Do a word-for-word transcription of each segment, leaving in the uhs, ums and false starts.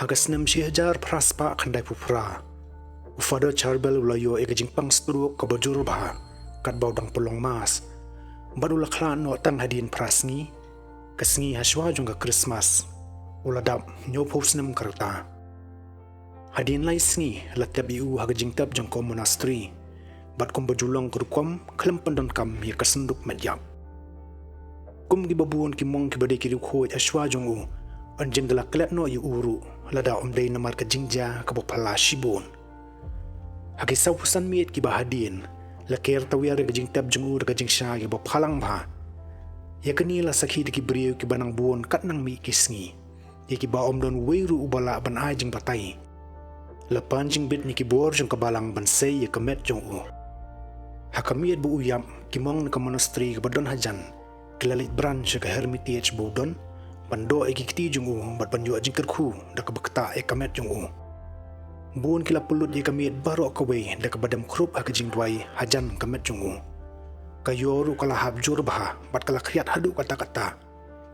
Ha ka snem shi hajar phra spah khyndai phew phra, u Father Charbel u la ïoh ïa ka jingpang stroke kaba jur bha, katba u dang pynlong mass. Bad u la khlad noh tang hadien phra sngi, ka sngi hashwa jong ka Christmas. U la dap hynñiew phew snem ka rta. Hadien lai sngi la tep ïa u ha ka jingtep jong ka monastery. Bad kumba ju long ka rukom, khlem pyndonkam ïa ka synduk met ïap. Kum kiba bun ki monk kiba dei ki riewkhuid hashwa jong u, yn jin da la klet noh ïa u ruh, lada ym dei namar ka jingjia kaba phylla shibun. Ha ki saw phew san miet kiba hadien, la ker tawiar ïa ka jingtep jong u da ka jingshai kaba phalang bha. Ïa kane la sakhi da ki briew kiba nang bun kat nang mih ki sngi, ïa kiba ym don uwei ruh uba lah ban ai jingbatai. La pan jingbit na ki bor jong ka balang ban sei ïa ka met jong u. Ha ka miet ba u ïap, ki monk na ka monastery kaba don hajan, ki la leit bran sha ka hermitage ba u don, ban doh ïa ki kti jong u bad ban ïoh jingkyrkhu da kaba ktah ïa ka met jong u. Bun ki la pynlut ïa ka miet baroh kawei da kaba dem khrup ha ka jingduwai hajan ka met jong u. Ka ïoh ruh ka la hap jur bha bad ka la khriat haduh katta katta.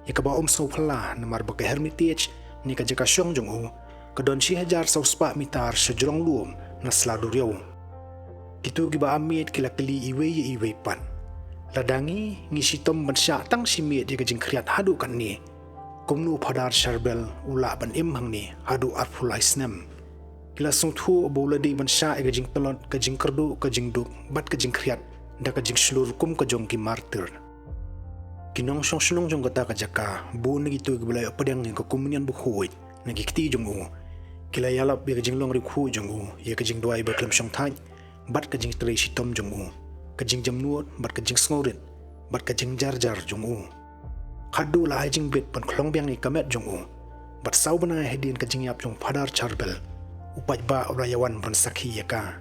Ïa kaba ym sngew phylla namar ba ka hermitage ne ka jaka shong jong u ka don shi hajar saw spah mitar sha jrong lum na sla duriaw. Kito kiba am miet ki la kylli iwei ïa iwei pat, lada ngi ngi shitom ban shah tang shi miet ïa ka jingkhriat haduh katne, kumno u Father Charbel u lah ban im hangne haduh arphew lai snem? Ki la sngewthuh ba u la dei ban shah ïa ka jingtlot, ka jingkyrduh, ka jingduk bad ka jingkhriat da ka jingshlur kum ka jong ki martyr. Ki nongshong shnong jong kata ka jaka, bun na kito kiba la ïoh pdiang ïa ka Komunion bakhuid na ki kti jong u, ki la ïalap ïa ka jinglong riewkhuid jong u, ïa ka jingduwai ba khlem shongthait bad ka jingtrei shitom jong u, ka jingjemnud bad ka jingsngewrit bad ka jingjarjar jong u. Khadduh la ai jingbit ban khlong biang ïa ka met jong u. Bad saw bnai hadien ka jingïap jong Father Charbel, u paidbah u la ïawan ban sakhi ïa ka.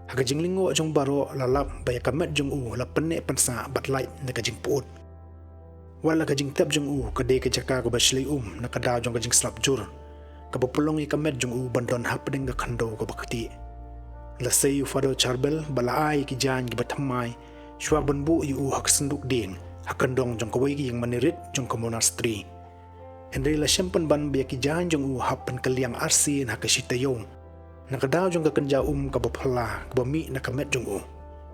Ha ka jinglyngngoh jong baroh la lap ba ïa ka met jong u la pynneh pynsah bad lait na ka jingpyut. Wat la ka jingtep jong u ka dei ka jaka kaba shlei um na ka daw jong ka jingslap jur, kaba pynlong ïa ka met jong u ban don hapdeng ka khyndew kaba ktieh. La sei ïa u Father Charbel ba la ai ïa ki jaiñ kiba thymmai shuwa ban buh ïa u ha ka synduk dieng ha kyndong jong kawei ka ïing mane rit jong ka monastery. Hynrei la shem pynban ba ïa ki jaiñ jong u hap pynkylliang arsien ha ka shi taïew, na ka daw jong ka kynja um kaba phylla kaba mih na ka met jong u,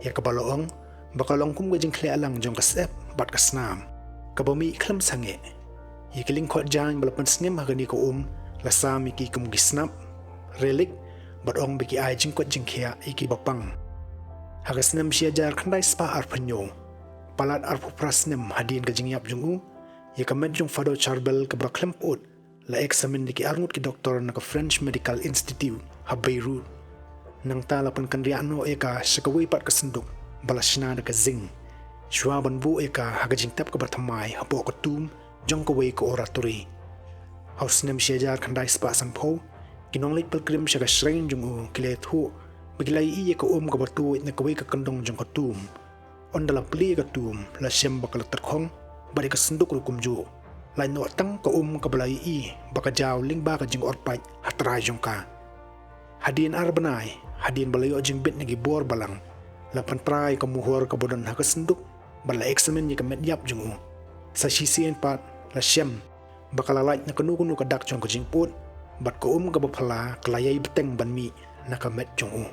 ïa kaba la ong ba ka long kum ka jingkhleh lang jong ka syep bad ka snam, kaba mih khlem sangeh. Ïa ki lyngkhot jaiñ ba la pynsngem ha kane ka um la sam ïa ki kum ki snap, relic, bad ong ba ki ai jingkoit jingkhiah ïa kiba pang. Ha ka snem shi hajar khyndai spah arphew hynñiew, palat arphew phra snem hadien ka jingïap jong u, ïa ka met jong Father Charbel kaba khlem pyut la eksamin da ki arngut ki doktor na ka French Medical Institute ha Beirut. Nangta la pynkynriah noh ïa ka sha kawei pat ka synduk ba la shna da ka zinc, shuwa ban buh ïa ka ha ka jingtep kaba thymmai hapoh ka tum jong kawei ka oratory. Ha u snem shi hajar khyndai spah sanphew, ki nongleit pilgrim sha ka shrine jong u ki la ïathuh ba ki la ïohi ïa ka um kaba tuid na kawei ka kyndong jong ka tum. Ynda la plie ïa ka tum, la shem ba ka la tyrkhong, bad ïa ka synduk ruh kumjuh. Lait noh tang ka um kaba la ïohi ba ka jaw lyngba ka jingor pait ha trai jong ka. Hadien ar bnai, hadien ba la ïoh jingbit na ki bor balang, la pyntrai ïa ka muhor kaba don ha ka synduk, bad la eksamin ïa ka met ïap jong u. Sa shisien pat, la shem ba ka la lait na kano kano ka dak jong ka jingpyut, bad ka um kaba phylla ka la ïai bteng ban mih na ka met jong u.